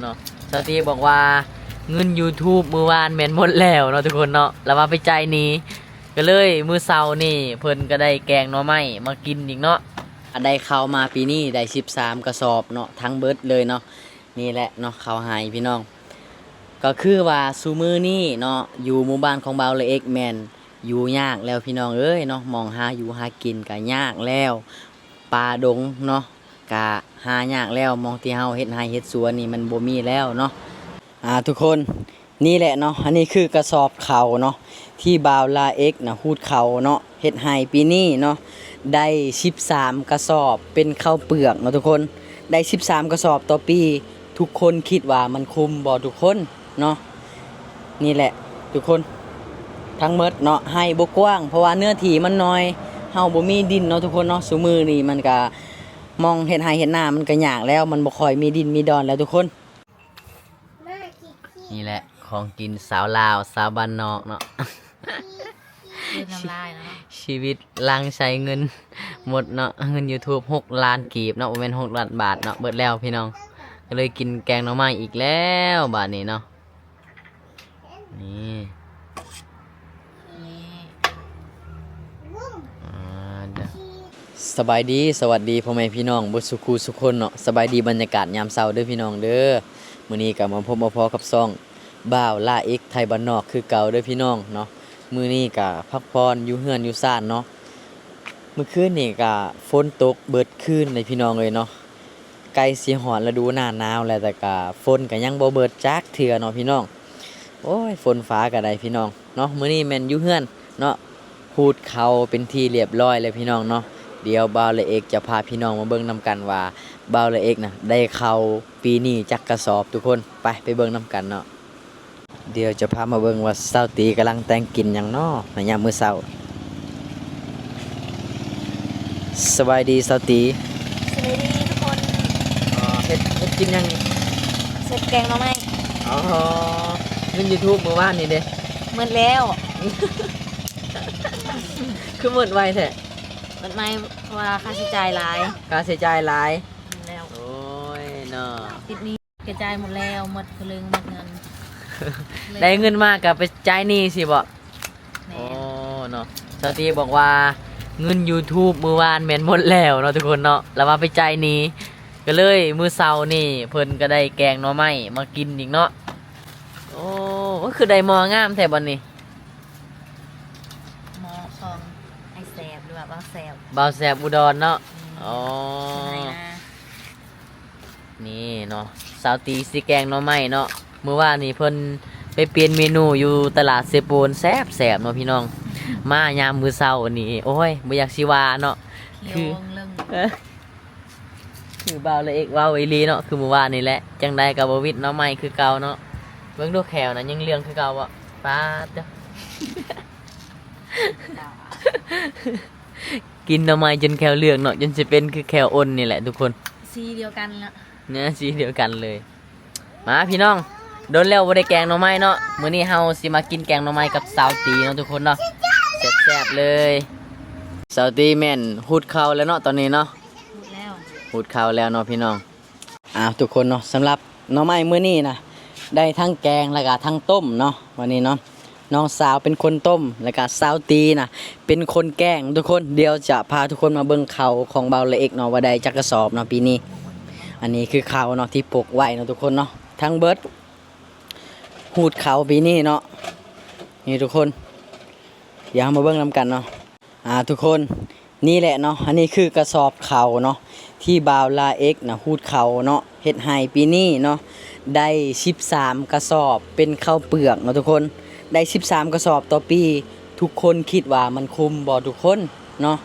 ເນາະ. ສາວຕີບອກວ່າເງິນ YouTube ມື້ວານແມ່ນໝົດແລ້ວເນາະທຸກຄົນເນາະ ລະວ່າໄປຈ່າຍໜີ້ ກໍເລີຍມື້ເຊົ້ານີ້ເພິ່ນກໍໄດ້ແກງໜໍ່ໄມ້ມາກິນອີກເນາະ. ໄດ້ເຂົ້າມາປີນີ້ໄດ້ສິບສາມກະສອບເນາະ ທັງເບິດເລີຍເນາະ. ນີ້ແຫຼະເນາະ ເຂົ້າໄຮ່ພີ່ນ້ອງ. ກໍຄືວ່າຊຸມື້ນີ້ເນາະ ຢູ່ໝູ່ບ້ານຂອງບ່າວລະເອກແມ່ນຢູ່ຍາກແລ້ວພີ່ນ້ອງເອີຍເນາະ. ໝ່ອງຫາຢູ່ຫາກິນກໍຍາກແລ້ວ ປ່າດົງເນາະ ກະຫາຍາກແລ້ວ. ໝ່ອງທີ່ເຮົາເຮັດໄຮ່ເຮັດສວນນີ້ມັນບໍ່ມີແລ້ວເນາະ. ອ່າ ທຸກຄົນ ນີ້ແຫຼະເນາະ ອັນນີ້ຄືກະສອບເຂົ້າເນາະ ທີ່ບ່າວລາເອັກນະ ຮູດເຂົ້າເນາະ ເຮັດໄຮ່ປີນີ້ເນາະ ໄດ້ສິບສາມກະສອບ ເປັນເຂົ້າເປືອກເນາະທຸກຄົນ ໄດ້ສິບສາມກະສອບຕໍ່ປີ. ທຸກຄົນຄິດວ່າມັນຄຸ້ມບໍ່ທຸກຄົນເນາະ? ນີ້ແຫຼະທຸກຄົນ ທັງໝົດເນາະ ໄຮ່ບໍ່ກວ້າງ ເພາະວ່າເນື້ອທີ່ມັນໜ້ອຍ ເຮົາບໍ່ມີດິນເນາະທຸກຄົນເນາະ. ຊຸມື້ນີ້ມັນກະ ໝ່ອງເຮັດໄຮ່ເຮັດນາມັນກະຍາກແລ້ວ ມັນບໍ່ຄ່ອຍມີດິນມີດອນແລ້ວທຸກຄົນ. ນີ້ແຫຼະຂອງກິນສາວລາວ ສາວບ້ານນອກເນາະ ຄືນ້ຳລາຍເນາະ. ຊີວິດຫຼັງໃຊ້ເງິນໝົດເນາະ ເງິນ YouTube ຫົກລ້ານກີບເນາະ ບໍ່ແມ່ນຫົກລ້ານບາດເນາະ ເບິດແລ້ວພີ່ນ້ອງ. ກໍເລີຍກິນແກງໜໍ່ໄມ້ອີກແລ້ວບາດນີ້ເນາະ. ນີ້ ນີ້ ອ່າ ດະ ສະບາຍດີ ສະຫວັດດີພໍ່ແມ່ພີ່ນ້ອງເບິດສູ່ຄູ່ສູ່ຄົນເນາະ. ສະບາຍດີບັນຍາກາດຍາມເຊົ້າເດີພີ່ນ້ອງເດີ. ມື້ນີ້ກໍມາພົບມາພໍ້ກັບຊ່ອງບ່າວລາເອັກໄທບ້ານນອກຄືເກົ່າເດີພີ່ນ້ອງເນາະ. ມື້ນີ້ກໍພັກຜ່ອນຢູ່ເຮືອນຢູ່ຊານເນາະ. ມື້ຄືນນີ້ກໍຝົນຕົກເບິດຄືນເລີຍພີ່ນ້ອງເອີຍເນາະ. ໃກ້ຊິຮອດລະດູໜ້າໜາວແລ້ວ ແຕ່ກະຝົນກະຍັງບໍ່ເບິດຈັກເທື່ອເນາະພີ່ນ້ອງ. ໂອ້ຍ ຝົນຟ້າກະໄດ້ພີ່ນ້ອງເນາະ. ມື້ນີ້ແມ່ນຢູ່ເຮືອນເນາະ ຮູດເຂົ້າເປັນທີ່ລຽບລ້ອຍແລ້ວພີ່ນ້ອງເນາະ. ດຽວບ່າວລາເອັກຈະພາພີ່ນ້ອງມາເບິ່ງນຳກັນວ່າ ບ່າວລາເອັກນະ ໄດ້ເຂົ້າປີນີ້ຈັກກະສອບທຸກຄົນ. ໄປ ໄປເບິ່ງນຳກັນເນາະ. ດຽວຈະພາມາເບິ່ງວ່າສາວຕີກຳລັງແຕ່ງກິນຫຍັງເນາະໃນຍາມມື້ເຊົ້າ. ສະບາຍດີສາວຕີ. ສະບາຍດີທຸກຄົນ. ເຮັດ ເຮັດກິນຫຍັງນີ້? ເຮັດແກງໜໍ່ໄມ້. ອໍ ເງິນ YouTube ມື້ວານນີ້ເດ? ໝົດແລ້ວ. ຄືໝົດໄວແທ້? ໝົດໄວ ເພາະວ່າຄ່າໃຊ້ຈ່າຍຫຼາຍ. ຄ່າໃຊ້ຈ່າຍຫຼາຍ. ແລ້ວ ໂອ້ຍເນາະ ຕິດໜີ້. ກະຈ່າຍໝົດແລ້ວ ໝົດຄະເລິງ ໝົດເງິນ. ໄດ້ເງິນມາກະໄປຈ່າຍໜີ້ຊີ້ບໍ? ແມ່ນ. ໂອ້ ເນາະ ສາວຕີບອກວ່າເງິນ YouTube ມື້ວານແມ່ນໝົດແລ້ວເນາະທຸກຄົນເນາະ ລະວ່າໄປຈ່າຍໜີ້ ກະເລີຍມື້ເຊົ້ານີ້ເພິ່ນກະໄດ້ແກງໜໍ່ໄມ້ມາກິນອີກເນາະ. ໂອ້ ຄືໄດ້ໝໍ້ງາມແທ້ບາດນີ້. ໝໍ້ຂອງອ້າຍແສບ ຫຼືວ່າບ່າວແສບ? ບ່າວແສບອຸດອນເນາະ. ແມ່ນ. ອໍ ນີ້ເນາະ ສາວຕີຊິແກງໜໍ່ໄມ້ເນາະ. ມື້ວານນີ້ເພິ່ນໄປປ່ຽນເມນູຢູ່ຕະຫຼາດເຊໂປນ ແຊບໆເນາະພີ່ນ້ອງ. ມາຍາມມື້ເຊົ້ານີ້ ໂອ້ຍ ບໍ່ຢາກຊິວ່າເນາະ ຄື ຄືບ່າວລາເອັກເວົ້າອີ່ຫຼີເນາະ ຄືມື້ວານນີ້ແຫຼະ. ຈັ່ງໃດກໍບໍ່ຫວິດໜໍ່ໄມ້ຄືເກົ່າເນາະ. ເບິ່ງດູແຂ້ວນະ ຍັງເຫຼືອງຄືເກົ່າບໍ່? ປາດເດີ ກິນໜໍ່ໄມ້ຈົນແຂ້ວເຫຼືອງເນາະ ຈົນຊິເປັນຄືແຂ້ວອົນນີ້ແຫຼະທຸກຄົນ. ສີດຽວກັນເນາະ. ເນາະ ສີດຽວກັນເລີຍ. ມາພີ່ນ້ອງ ດົນແລ້ວບໍ່ໄດ້ແກງໜໍ່ໄມ້ເນາະ. ມື້ນີ້ເຮົາຊິມາກິນແກງໜໍ່ໄມ້ກັບສາວຕີເນາະທຸກຄົນເນາະ ແຊບໆເລີຍ. ສາວຕີແມ່ນຮູດເຂົ້າແລ້ວເນາະຕອນນີ້ເນາະ. ຮູດແລ້ວ ຮູດເຂົ້າແລ້ວເນາະພີ່ນ້ອງ. ອ້າວ ທຸກຄົນເນາະ ສຳລັບໜໍ່ໄມ້ມື້ນີ້ນະ ໄດ້ທັງແກງ ແລ້ວກະທັງຕົ້ມເນາະ. ວັນນີ້ເນາະ ນ້ອງສາວເປັນຄົນຕົ້ມ ແລ້ວກະສາວຕີນະ ເປັນຄົນແກງທຸກຄົນ. ດຽວຈະພາທຸກຄົນມາເບິ່ງເຂົ້າຂອງບ່າວລາເອັກເນາະ ວ່າໄດ້ຈັກກະສອບເນາະປີນີ້. ອັນນີ້ຄືເຂົ້າເນາະ ທີ່ປົກໄວ້ເນາະທຸກຄົນເນາະ ທັງເບິດ ຮູດເຂົ້າປີນີ້ເນາະ. ນີ້ທຸກຄົນ ດຽວເຮົາມາເບິ່ງນຳກັນເນາະ. ອ່າ ທຸກຄົນ ນີ້ແຫຼະເນາະ ອັນນີ້ຄືກະສອບເຂົ້າເນາະ ທີ່ບ່າວລາເອັກນະ ຮູດເຂົ້າເນາະ ເຮັດໄຮ່ປີນີ້ເນາະ ໄດ້ສິບສາມກະສອບ ເປັນເຂົ້າເປືອກເນາະທຸກຄົນ. ໄດ້ສິບສາມກະສອບຕໍ່ປີ ທຸກຄົນຄິດວ່າມັນຄຸ້ມບໍ່ທຸກຄົນເນາະ?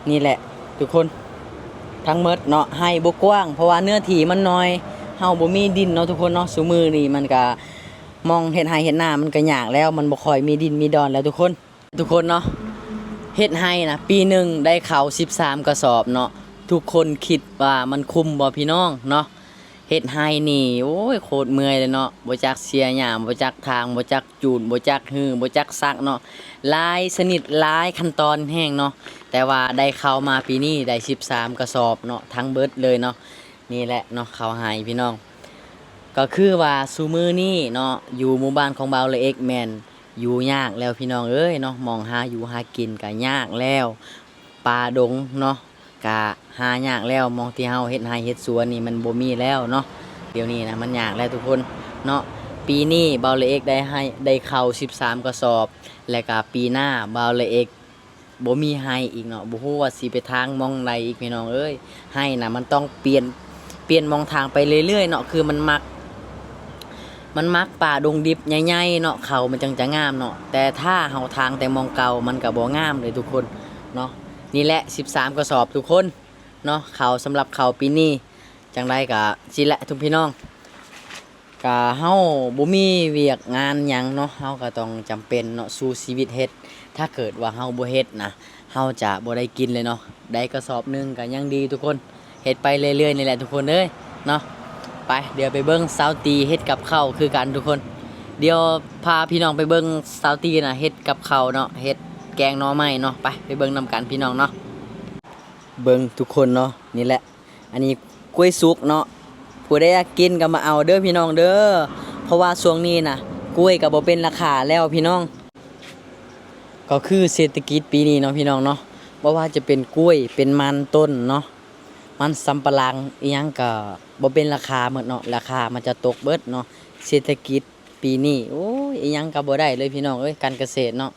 ນີ້ແຫຼະທຸກຄົນ ທັງໝົດເນາະ ໄຮ່ບໍ່ກວ້າງ ເພາະວ່າເນື້ອທີ່ມັນໜ້ອຍ ເຮົາບໍ່ມີດິນເນາະທຸກຄົນເນາະ. ຊຸມື້ນີ້ມັນກະ ໝ່ອງເຮັດໄຮ່ເຮັດນາມັນກະຍາກແລ້ວ ມັນບໍ່ຄ່ອຍມີດິນມີດອນແລ້ວທຸກຄົນ. ທຸກຄົນເນາະ ເຮັດໄຮ່ນະ ປີໜຶ່ງໄດ້ເຂົ້າສິບສາມກະສອບເນາະ. ທຸກຄົນຄິດວ່າມັນຄຸ້ມບໍ່ພີ່ນ້ອງເນາະ? ເຮັດໄຮ່ນີ້ ໂອ້ຍ ໂຄດເມື່ອຍເລີຍເນາະ. ບໍ່ຈັກເສຍຫຍ້າ ບໍ່ຈັກຖາງ ບໍ່ຈັກຈູດ ບໍ່ຈັກຮື້ ບໍ່ຈັກສັກເນາະ. ຫຼາຍຊະນິດ ຫຼາຍຂັ້ນຕອນແຮງເນາະ. ແຕ່ວ່າໄດ້ເຂົ້າມາປີນີ້ໄດ້ສິບສາມກະສອບເນາະ ທັງເບິດເລີຍເນາະ. ນີ້ແຫຼະເນາະ ເຂົ້າໄຮ່ພີ່ນ້ອງ. ກໍຄືວ່າຊຸມື້ນີ້ເນາະ ຢູ່ໝູ່ບ້ານຂອງບ່າວລະເອັກແມ່ນຢູ່ຍາກແລ້ວພີ່ນ້ອງເອີຍເນາະ, ໝ່ອງຫາຢູ່ຫາກິນກໍຍາກແລ້ວ, ປ່າດົງເນາະກໍຫາຍາກແລ້ວ, ໝ່ອງທີ່ເຮົາເຮັດໄຮ່ເຮັດສວນນີ້ມັນບໍ່ມີແລ້ວເນາະ. ດຽວນີ້ນະມັນຍາກແລ້ວທຸກຄົນເນາະ. ປີນີ້ບ່າວລະເອັກໄດ້ໃຫ້ ໄດ້ເຂົ້າສິບສາມກະສອບ ແລະກະປີໜ້າບ່າວລະເອັກ ບໍ່ມີໄຮ່ອີກເນາະ, ບໍ່ຮູ້ວ່າຊິໄປທາງໝ່ອງໃດອີກພີ່ນ້ອງເອີຍ. ໄຮ່ນະມັນຕ້ອງປ່ຽນ ປ່ຽນໝ່ອງທາງໄປເລື້ອຍໆເນາະ, ຄືມັນມັກ ມັນມັກປ່າດົງດິບໃຫຍ່ໆເນາະ, ເຂົ້າມັນຈັ່ງຈະງາມເນາະ, ແຕ່ຖ້າເຮົາທາງແຕ່ໝ່ອງເກົ່າມັນກໍບໍ່ງາມເດ້ທຸກຄົນເນາະ. ນີ້ແຫຼະສິບສາມກະສອບທຸກຄົນເນາະ, ເຂົ້າ ສຳລັບເຂົ້າປີນີ້. ຈັ່ງໃດກໍຊີ້ແຫຼະທຸກພີ່ນ້ອງ. ກະເຮົາບໍ່ມີວຽກງານຫຍັງເນາະ, ເຮົາກໍຕ້ອງຈຳເປັນເນາະ ສູ້ຊີວິດເຮັດ. ຖ້າເກີດວ່າເຮົາບໍ່ເຮັດນະ ເຮົາຈະບໍ່ໄດ້ກິນເລີຍເນາະ. ໄດ້ກະສອບໜຶ່ງກໍຍັງດີທຸກຄົນ, ເຮັດໄປເລື້ອຍໆນີ້ແຫຼະທຸກຄົນເອີຍເນາະ. ໄປ ດຽວໄປເບິ່ງສາວຕີເຮັດກັບເຂົ້າຄືກັນທຸກຄົນ. ດຽວພາພີ່ນ້ອງໄປເບິ່ງສາວຕີນະເຮັດກັບເຂົ້າເນາະ, ເຮັດແກງໜໍ່ໄມ້ເນາະ. ໄປ ໄປເບິ່ງນຳກັນພີ່ນ້ອງເນາະ. ເບິ່ງທຸກຄົນເນາະ, ນີ້ແຫຼະ ອັນນີ້ກ້ວຍສຸກເນາະ, ຜູ້ໃດຢາກກິນກໍມາເອົາເດີພີ່ນ້ອງເດີ. ເພາະວ່າຊ່ວງນີ້ນະ ກ້ວຍກໍບໍ່ເປັນລາຄາແລ້ວພີ່ນ້ອງ. ກໍຄືເສດຖະກິດປີນີ້ເນາະພີ່ນ້ອງເນາະ, ບໍ່ວ່າຈະເປັນກ້ວຍ ເປັນມັນຕົ້ນເນາະ, ມັນສຳປະຫຼັງອີ່ຫຍັງກໍບໍ່ເປັນລາຄາໝົດເນາະ, ລາຄາມັນຈະຕົກເບິດເນາະ. ເສດຖະກິດ ປີນີ້ ໂອ້ຍ ອີ່ຫຍັງກໍບໍ່ໄດ້ເລີຍພີ່ນ້ອງເອີຍ, ການກະເສດເນາະ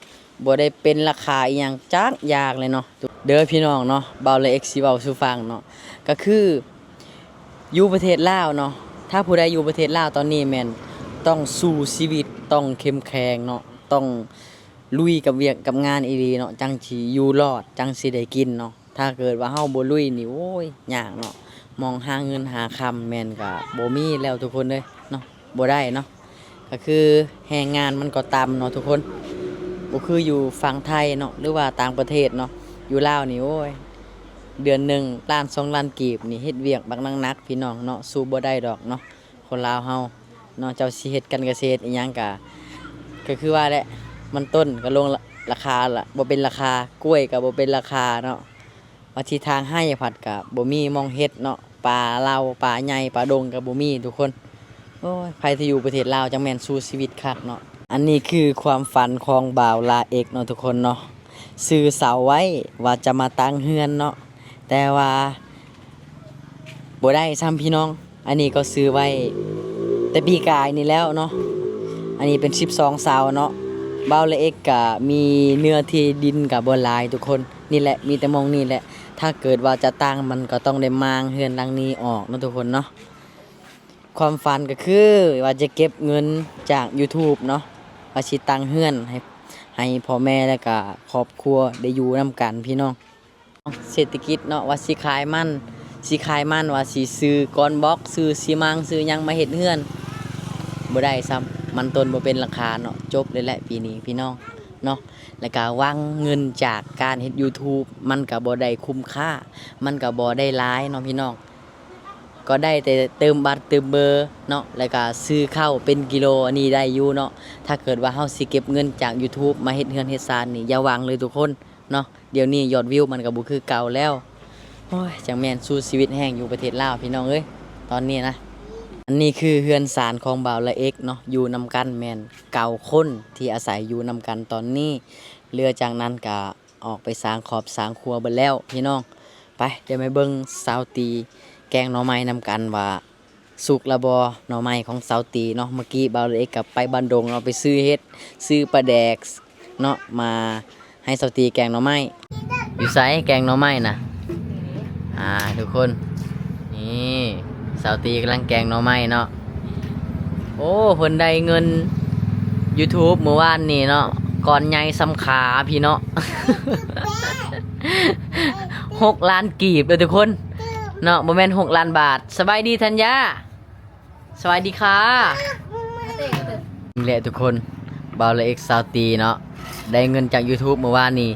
ບໍ່ໄດ້ເປັນລາຄາອີ່ຫຍັງຈັກຢ່າງເລີຍເນາະ ເດີພີ່ນ້ອງເນາະ. ບ່າວລະເອັກຊິເວົ້າສູ່ຟັງເນາະ, ກໍຄືຢູ່ປະເທດລາວເນາະ, ຖ້າຜູ້ໃດຢູ່ປະເທດລາວຕອນນີ້ແມ່ນຕ້ອງສູ້ຊີວິດ, ຕ້ອງເຂັ້ມແຂງເນາະ, ຕ້ອງລຸຍກັບວຽກກັບງານອີ່ຫຼີເນາະ, ຈັ່ງຊິຢູ່ລອດ, ຈັ່ງຊິໄດ້ກິນເນາະ. ຖ້າເກີດວ່າເຮົາບໍ່ລຸຍນີ້ ໂອ້ຍ ຍາກເນາະ, ມອງຫາເງິນຫາຄຳແມ່ນກະບໍ່ມີແລ້ວທຸກຄົນເອີຍເນາະ, ບໍ່ໄດ້ເນາະ. ກະຄືແຮງງານມັນກໍຕ່ຳເນາະທຸກຄົນ, ບໍ່ຄືຢູ່ຝັ່ງໄທເນາະ ຫຼືວ່າຕ່າງປະເທດເນາະ. ຢູ່ລາວນີ້ ໂອ້ຍ ເດືອນໜຶ່ງລ້ານສອງລ້ານກີບນີ້ ເຮັດວຽກບັກໜັກໆ ພີ່ນ້ອງເນາະ, ສູ້ບໍ່ໄດ້ດອກເນາະ. ຄົນລາວເຮົາເນາະ ເຈົ້າຊິເຮັດການກະເສດອີ່ຫຍັງກະ ກະຄືວ່າແຫຼະ, ມັນຕົ້ນກະລົງລາຄາລະ ບໍ່ເປັນລາຄາ, ກ້ວຍກະບໍ່ເປັນລາຄາເນາະ, ວ່າຊິທາງໄຮ່ພັດກະບໍ່ມີໝ່ອງເຮັດເນາະ, ປ່າເຫຼົ່າ ປ່າໃຫຍ່ ປ່າດົງກະບໍ່ມີທຸກຄົນ. ໂອ້ຍ ໃຜທີ່ຢູ່ປະເທດລາວຈັ່ງແມ່ນສູ້ຊີວິດຄັກເນາະ. ອັນນີ້ຄືຄວາມຝັນຂອງບ່າວລາເອັກເນາະທຸກຄົນເນາະ, ຊື່ເສົາໄວ້ວ່າຈະມາຕັ້ງເຮືອນເນາະ, ແຕ່ວ່າ ບໍ່ໄດ້ຊ້ຳພີ່ນ້ອງ. ອັນນີ້ກໍຊື້ໄວ້ແຕ່ປີກາຍນີ້ແລ້ວເນາະ, ອັນນີ້ເປັນສິບສອງເສົາເນາະ. ບ່າວລະເອັກກະມີເນື້ອທີ່ດິນກະບໍ່ຫຼາຍທຸກຄົນ, ນີ້ແຫຼະ ມີແຕ່ໝ່ອງນີ້ແຫຼະ. ຖ້າເກີດວ່າຈະຕັ້ງ ມັນກໍຕ້ອງໄດ້ມ້າງເຮືອນຫຼັງນີ້ອອກເນາະທຸກຄົນເນາະ. ຄວາມຝັນກໍຄືວ່າຈະເກັບເງິນຈາກ YouTube ເນາະ, ວ່າຊິຕັ້ງເຮືອນໃຫ້ ໃຫ້ພໍ່ແມ່ ແລະກະຄອບຄົວໄດ້ຢູ່ນຳກັນພີ່ນ້ອງ. ເສດຖະກິດເນາະ ວ່າຊິຂາຍມັນ ຊິຂາຍມັນ ວ່າຊິຊື້ກ້ອນບລັອກ ຊື້ຊີມັງ ຊື້ຫຍັງມາເຮັດເຮືອນ ບໍ່ໄດ້ຊ້ຳ, ມັນຕົ້ນບໍ່ເປັນລາຄາເນາະ. ຈົບເລີຍແຫຼະປີນີ້ພີ່ນ້ອງເນາະ. ແລ້ວກະຫວັງເງິນຈາກການເຮັດ YouTube ມັນກະບໍ່ໄດ້ຄຸ້ມຄ່າ, ມັນກະບໍ່ໄດ້ຫຼາຍເນາະພີ່ນ້ອງ, ກໍໄດ້ແຕ່ເຕີມບັດເຕີມເບີເນາະ, ແລ້ວກະຊື້ເຂົ້າເປັນກິໂລ ອັນນີ້ໄດ້ຢູ່ເນາະ. ຖ້າເກີດວ່າເຮົາຊິເກັບເງິນຈາກ YouTube ມາເຮັດເຮືອນເຮັດຊານນີ້ ຢ່າຫວັງເລີຍທຸກຄົນ. ເນາະ, ດຽວນີ້ຍອດວິວມັນກໍບໍ່ຄືເກົ່າແລ້ວ. ໂອ້ຍ ຈັ່ງແມ່ນສູ້ຊີວິດແຮງຢູ່ປະເທດລາວພີ່ນ້ອງເອີຍ ຕອນນີ້ນະ. ອັນນີ້ຄືເຮືອນຊານຂອງບ່າວລະເອັກເນາະ, ຢູ່ນຳກັນແມ່ນເກົ້າຄົນທີ່ອາໄສຢູ່ນຳກັນຕອນນີ້. ເຫຼືອຈາກນັ້ນກໍອອກໄປສ້າງຄອບສ້າງຄົວເບິດແລ້ວພີ່ນ້ອງ. ໄປ ດຽວໄປເບິ່ງສາວຕີແກງໜໍ່ໄມ້ນຳກັນວ່າ ສຸກລະບໍ່ ໜໍ່ໄມ້ຂອງສາວຕີເນາະ. ເມື່ອກີ້ບ່າວເລັກກໍໄປບ້ານດົງເນາະ ໄປຊື້ເຫັດ ຊື້ປາແດກເນາະ ມາໃຫ້ສາວຕີແກງໜໍ່ໄມ້. ຢູ່ໃສແກງໜໍ່ໄມ້ນະ? ອ່າ ທຸກຄົນ ນີ້ ສາວຕີກຳລັງແກງໜໍ່ໄມ້ເນາະ. ໂອ້ ເພິ່ນໄດ້ເງິນຢູທູບມື້ວານນີ້ເນາະ ກ້ອນໃຫຍ່ສ່ຳຂາພີ່ເນາະ ຫົກລ້ານກີບເດີທຸກຄົນເນາະ ບໍ່ແມ່ນຫົກລ້ານບາດ. ສະບາຍດີທັນຍາ. ສະຫວັດດີຄ່າ. ນີ້ແຫຼະທຸກຄົນ ບ່າວລະເອັກ ສາວຕີເນາະ ໄດ້ເງິນຈາກຢູທູບມື້ວານນີ້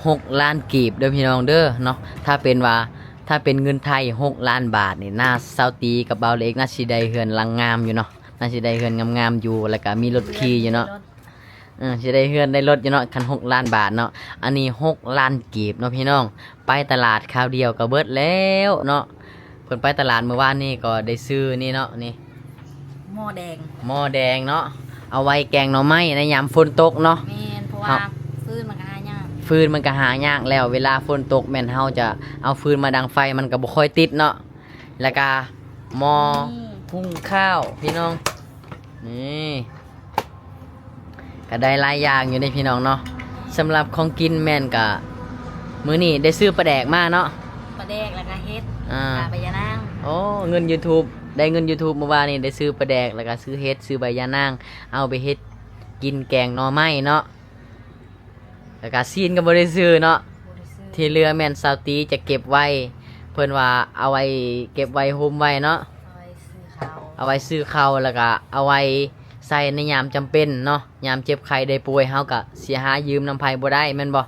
ຫົກລ້ານກີບເດີພີ່ນ້ອງເດີເນາະ. ຖ້າເປັນວ່າ ຖ້າເປັນເງິນໄທຫົກລ້ານບາດນີ້ ໜ້າສາວຕີກັບບ່າວລະເອັກໜ້າຊິໄດ້ເຮືອນຫຼັງງາມຢູ່ເນາະ ໜ້າຊິໄດ້ເຮືອນງາມໆຢູ່ ແລ້ວກະມີລົດຂີ່ຢູ່ເນາະ. ເອີ ຊິໄດ້ເຮືອນໄດ້ລົດຢູ່ເນາະ ຄັນຫົກລ້ານບາດເນາະ. ອັນນີ້ຫົກລ້ານກີບເນາະພີ່ນ້ອງ ໄປຕະຫຼາດຄາວດຽວກໍເບິດແລ້ວເນາະ. ເພິ່ນໄປຕະຫຼາດມື້ວານນີ້ກໍໄດ້ຊື້ນີ້ເນາະ ນີ້ ໝໍ້ແດງ ໝໍ້ແດງເນາະ ເອົາໄວ້ແກງໜໍ່ໄມ້ໃນຍາມຝົນຕົກເນາະ. ແມ່ນ ເພາະວ່າ ເຮົາ ຟືນມັນກໍຫາຍາກ ຟືນມັນກໍຫາຍາກແລ້ວ ເວລາຝົນຕົກແມ່ນເຮົາຈະເອົາຟືນມາດັງໄຟ ມັນກໍບໍ່ຄ່ອຍຕິດເນາະ. ແລ້ວກໍໝໍ້ ນີ້ ຫຸງຂ້າວພີ່ນ້ອງ ນີ້ ກໍໄດ້ຫຼາຍຢ່າງຢູ່ເດ້ພີ່ນ້ອງເນາະ. ສຳລັບຂອງກິນແມ່ນກະ ມື້ນີ້ໄດ້ຊື້ປາແດກມາເນາະ ປາແດກ ແລ້ວກະເຫັດ ອ່າ ກະໃບຢານາງ. ໂອ້ ເງິນຢູທູບ ໄດ້ເງິນຢູທູບມື້ວານນີ້ ໄດ້ຊື້ປາແດກ ແລ້ວກະຊື້ເຫັດ ຊື້ໃບຢານາງ ເອົາໄປເຮັດກິນແກງໜໍ່ໄມ້ເນາະ. ແລ້ວກະຊີ້ນກໍບໍ່ໄດ້ຊື້ເນາະ ບໍ່ໄດ້ຊື້. ທີ່ເຫຼືອແມ່ນສາວຕີຈະເກັບໄວ້ ເພິ່ນວ່າເອົາໄວ້ ເກັບໄວ້ໂຮມໄວ້ເນາະ ເອົາໄວ້ຊື້ເຂົ້າ ເອົາໄວ້ຊື້ເຂົ້າ ແລ້ວກະເອົາໄວ້ໃຊ້ໃນຍາມຈຳເປັນເນາະ ຍາມເຈັບໄຂ້ໄດ້ປ່ວຍ ເຮົາກະຊິຫາຢືມນຳໃຜບໍ່ໄດ້ແມ່ນບໍ່?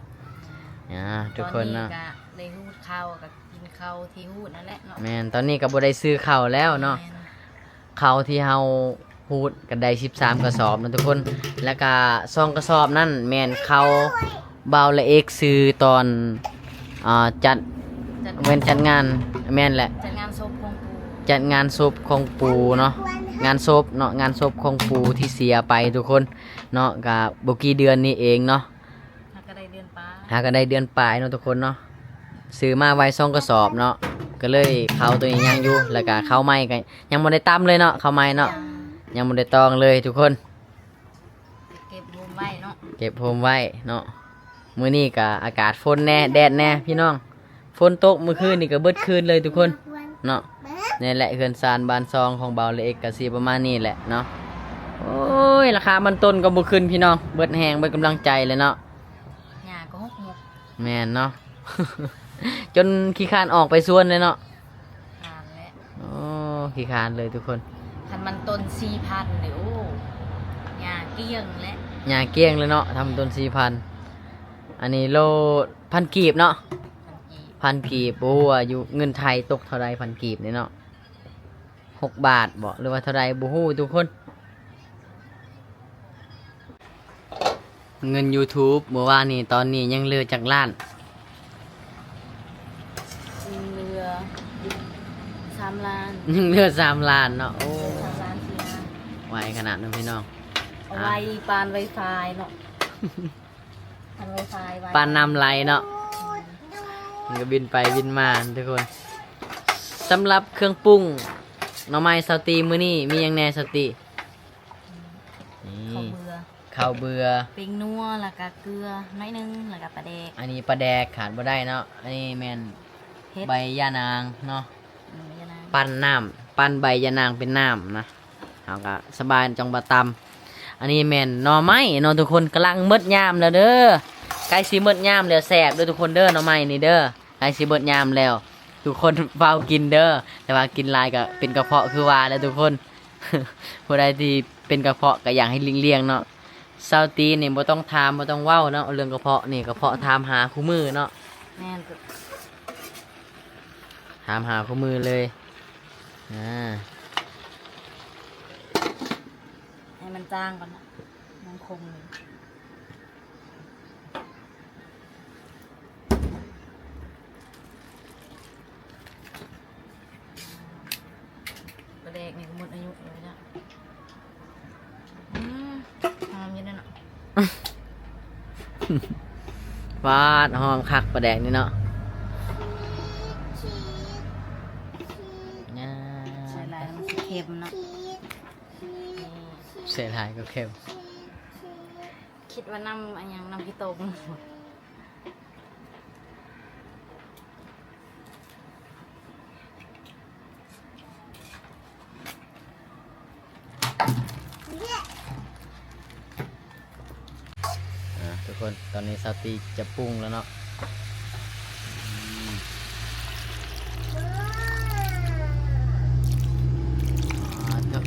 ອ່າ ທຸກຄົນເນາະ ຕອນນີ້ກະໄດ້ຮູດເຂົ້າ ກະກິນເຂົ້າທີ່ຮູດນັ້ນແຫຼະເນາະ. ແມ່ນ ຕອນນີ້ກະບໍ່ໄດ້ຊື້ເຂົ້າແລ້ວເນາະ ແມ່ນ. ເຂົ້າທີ່ເຮົາຮູດກໍໄດ້ສິບສາມກະສອບເນາະທຸກຄົນ ແລ້ວກະສອງກະສອບນັ້ນແມ່ນເຂົ້າບ່າວລະເອກຊື້ຕອນ ອ່າ ຈັດ ຈັດ ແມ່ນຈັດງານ ແມ່ນແຫຼະ ຈັດງານສົບຂອງປູ່ ຈັດງານສົບຂອງປູ່ເນາະ ງານສົບເນາະ ງານສົບຂອງປູ່ທີ່ເສຍໄປທຸກຄົນເນາະ ກະບໍ່ກີ່ເດືອນນີ້ເອງເນາະ. ຫາກໍໄດ້ເດືອນປາຍ ຫາກໍໄດ້ເດືອນປາຍເນາະທຸກຄົນເນາະ. ຊື້ມາໄວ້ສອງກະສອບເນາະ ກໍເລີຍເຂົ້າໂຕນີ້ຍັງຢູ່ ແລ້ວກະເຂົ້າໃໝ່ກໍຍັງບໍ່ໄດ້ຕຳເລີຍເນາະ ເຂົ້າໃໝ່ເນາະ ຍັງ ຍັງບໍ່ໄດ້ຕອງເລີຍທຸກຄົນ ເກັບໂຮມໄວ້ເນາະ ເກັບໂຮມໄວ້ເນາະ. ມື້ນີ້ກະອາກາດຝົນແດ່ ແດດແດ່ພີ່ນ້ອງ. ຝົນຕົກມື້ຄືນນີ້ກໍເບິດຄືນເລີຍທຸກຄົນເນາະ. ນີ້ແຫຼະເຮືອນຊານບ້ານຊ່ອງຂອງບ່າວລະເອກກໍຊິປະມານນີ້ແຫຼະເນາະ. ໂອ້ຍ ລາຄາມັນຕົ້ນກໍບໍ່ຂຶ້ນພີ່ນ້ອງ ເບິດແຮງເບິດກຳລັງໃຈເລີຍເນາະ. ຫຍ້າກໍຫົກໝົດ ແມ່ນເນາະ ຈົນຂີ້ຄ້ານອອກໄປສວນເລີຍເນາະ. ຂ້ານແຫຼະ ໂອ້ ຂີ້ຄ້ານເລີຍທຸກຄົນ. ຄັນມັນຕົ້ນສີ່ພັນເດ້ ໂອ້ ຫຍ້າກ້ຽງແຫຼະ ຫຍ້າກ້ຽງເລີຍເນາະ ທຳຕົ້ນສີ່ພັນ. ອັນນີ້ໂລ ພັນກີບເນາະ ພັນກີບ ພັນກີບ. ບໍ່ຮູ້ວ່າຢູ່ເງິນໄທຕົກເທົ່າໃດພັນກີບນີ້ເນາະ ຫົກບາດບໍ ຫຼືວ່າເທົ່າໃດບໍ່ຮູ້ທຸກຄົນ. ເງິນຢູທູບມື້ວານນີ້ ຕອນນີ້ຍັງເຫຼືອຈັກລ້ານ? ຍັງເຫຼືອສາມລ້ານ ຍັງເຫຼືອສາມລ້ານເນາະ. ໂອ້ ສາມລ້ານສີ່ລ້ານ ໄວຂະໜາດນັ້ນພີ່ນ້ອງ. ເອົາໄວ້ປານໄວຟາຍເນາະ ປານນ້ຳໄຫຼເນາະ ມັນກໍບິນໄປບິນມາທຸກຄົນ. ສຳລັບເຄື່ອງປຸງໜໍ່ໄມ້ສາວຕີມື້ນີ້ມີຫຍັງແດ່ສາວຕີ? ນີ້ ເຂົ້າເບືອ ເຂົ້າເບືອ ແປ້ງນົວ ແລ້ວກະເກືອໜ້ອຍໜຶ່ງ ແລ້ວກະປາແດກ. ອັນນີ້ປາແດກຂາດບໍ່ໄດ້ເນາະ. ອັນນີ້ແມ່ນເຫັດ ໃບຢານາງເນາະ ອືມ ໃບຢານາງ ປັ່ນນ້ຳ ປັ່ນໃບຢານາງເປັນນ້ຳນະ. ເຮົາກະສະບາຍຈັ່ງມາຕຳ. ອັນນີ້ແມ່ນໜໍ່ໄມ້ເນາະທຸກຄົນ ກຳລັງໝົດຍາມແລ້ວເດີ ໃກ້ຊິໝົດຍາມແລ້ວ. ແຊບເດີທຸກຄົນເດີ ໜໍ່ໄມ້ນີ້ເດີ ໃກ້ຊິໝົດຍາມແລ້ວ ທຸກຄົນຟ້າວກິນເດີ. ແຕ່ວ່າກິນຫຼາຍກະເປັນກະເພາະຄືວ່າແຫຼະທຸກຄົນ ຜູ້ໃດທີ່ເປັນກະເພາະກະຢາກໃຫ້ຫຼີກລ່ຽງເນາະ. ສາວຕີນີ້ບໍ່ຕ້ອງຖາມບໍ່ຕ້ອງເວົ້າເນາະ ເລື່ອງກະເພາະນີ້ ກະເພາະຖາມຫາຄູ່ມື້ເນາະ. ແມ່ນ ຖາມຫາຄູ່ມື້ເລີຍ. ອ່າ ໃຫ້ມັນຈາງກ່ອນເນາະ ມັນຄົງຢູ່. ປາແດກນີ້ກໍໝົດອາຍຸແລ້ວເນາະ. ອືມ ຫອມຢູ່ເດ້ເນາະ ປາດ ຫອມຄັກປາແດກນີ້ເນາະ. ໃສ່ຫຼາຍມັນຊິເຄັມເນາະ ໃສ່ຫຼາຍກໍເຄັມ. ຄິດວ່ານ້ຳອັນຫຍັງ ນ້ຳຂີ້ຕົມ. ອ່າ ທຸກຄົນ ຕອນນີ້ສາວຕີຈະປຸງແລ້ວເນາະ. ອືມ ອ່າ ເດີ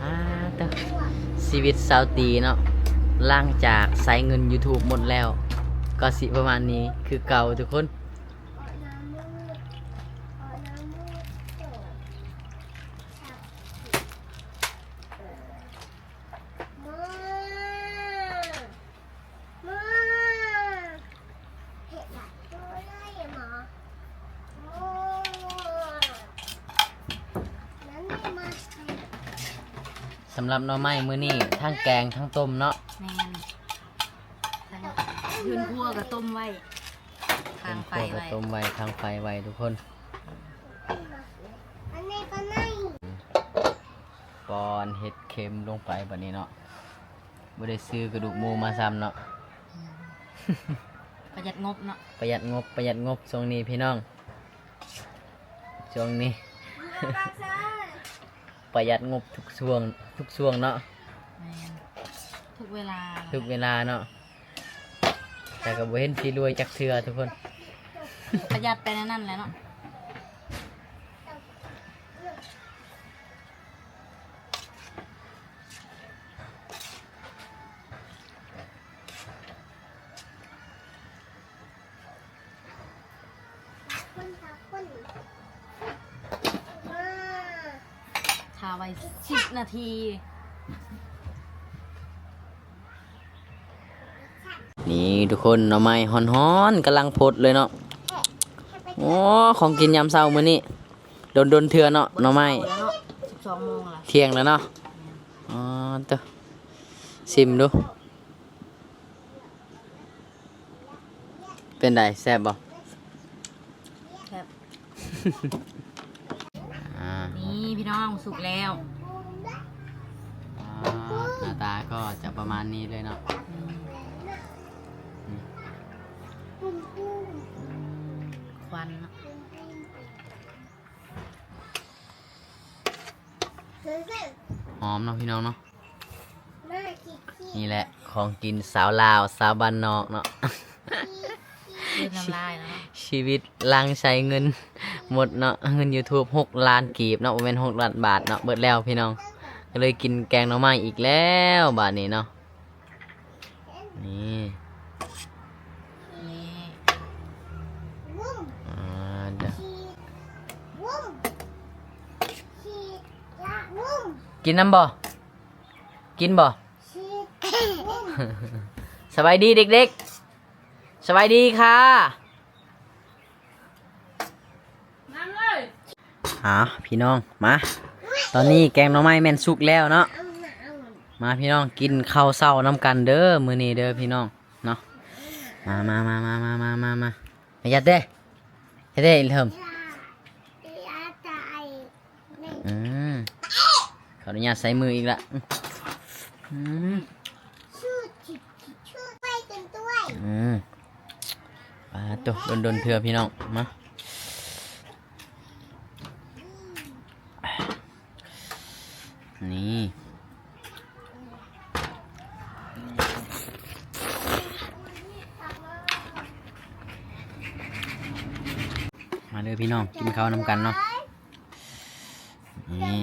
ອ່າ ເດີ ຊີວິດສາວຕີເນາະ ຫຼັງຈາກໃຊ້ເງິນຢູທູບໝົດແລ້ວ ກໍຊິປະມານນີ້ຄືເກົ່າທຸກຄົນ. ເຮັດຫຼາຍໂຕເລີຍໝໍ. ໂອ້ ສຳລັບໜໍ່ໄມ້ມື້ນີ້ ທັງແກງທັງຕົ້ມເນາະ. ແມ່ນ. ເຮືອນຄົວກໍຕົ້ມໄວ້ ເຮືອນຄົວກໍຕົ້ມໄວ້ ທາງໄຟໄວ້ທຸກຄົນ. ປ້ອນເຫັດເຂັມລົງໄປບັດນີ້ເນາະ. ບໍ່ໄດ້ຊື້ກະດູກໝູມາຊ້ຳເນາະ. ປະຢັດງົບເນາະ ປະຢັດງົບ ປະຢັດງົບຊ່ວງນີ້ພີ່ນ້ອງ. ຊ່ວງນີ້ປະຢັດງົບທຸກຊ່ວງ ທຸກຊ່ວງເນາະ. ແມ່ນ ທຸກເວລາ ທຸກເວລາເນາະ. ແຕ່ກໍບໍ່ເຫັນຊິລວຍຈັກເທື່ອທຸກຄົນ ປະຢັດໄປແນວນັ້ນແຫຼະເນາະ. ຖ້າໄວ້ສິບນາທີ. ນີ້ທຸກຄົນ ໜໍ່ໄມ້ຮ້ອນໆ ກຳລັງພົດເລີຍເນາະ. ໂອ້ ຂອງກິນຍາມເຊົ້າມື້ນີ້ ດົນໆເທື່ອເນາະ ໜໍ່ໄມ້. ສິບສອງໂມງລະ ທ່ຽງແລ້ວເນາະ. ອໍ ເຕີ ຊິມດູ. ເປັນໃດ ແຊບບໍ່? ແຊບ. ອ່າ ນີ້ພີ່ນ້ອງ ສຸກແລ້ວ. ອ່າ ໜ້າຕາກໍຈະປະມານນີ້ເລີຍເນາະ. ອືມ ອືມ ຄວັນເນາະ. ຫອມເນາະພີ່ນ້ອງເນາະ. ນີ້ແຫຼະຂອງກິນສາວລາວ ສາວບ້ານນອກເນາະ. ຄືນ້ຳລາຍເນາະ. ຊີວິດຫຼັງໃຊ້ເງິນໝົດເນາະ ເງິນຢູທູບຫົກລ້ານກີບເນາະ ບໍ່ແມ່ນຫົກລ້ານບາດເນາະ. ເບິດແລ້ວພີ່ນ້ອງ ກໍເລີຍກິນແກງໜໍ່ໄມ້ອີກແລ້ວບາດນີ້ເນາະ. ນີ້ ນີ້ ອ່າ ເດີ ກິນນຳບໍ່? ກິນບໍ່? ສະບາຍດີເດັກໆ ສະບາຍດີຄ່ະ. ອ່າ ພີ່ນ້ອງ ມາ ຕອນນີ້ແກງໜໍ່ໄມ້ແມ່ນສຸກແລ້ວເນາະ. ມາພີ່ນ້ອງ ກິນເຂົ້າເຊົ້ານຳກັນເດີ ມື້ນີ້ເດີພີ່ນ້ອງເນາະ. ມາ ມາ ມາ ມາ ມາ ມາ ມາ ມາ ເຮັດເດ້ ເຮັດເດ້ ເລີ່ມ. ອືມ ຂໍອະນຸຍາດໃສ່ມືອີກລະ. ອືມ ອືມ ປາໂຕ ດົນໆເທື່ອພີ່ນ້ອງ ມາ ນີ້ ມາເດີພີ່ນ້ອງ ກິນເຂົ້ານຳກັນເນາະ. ນີ້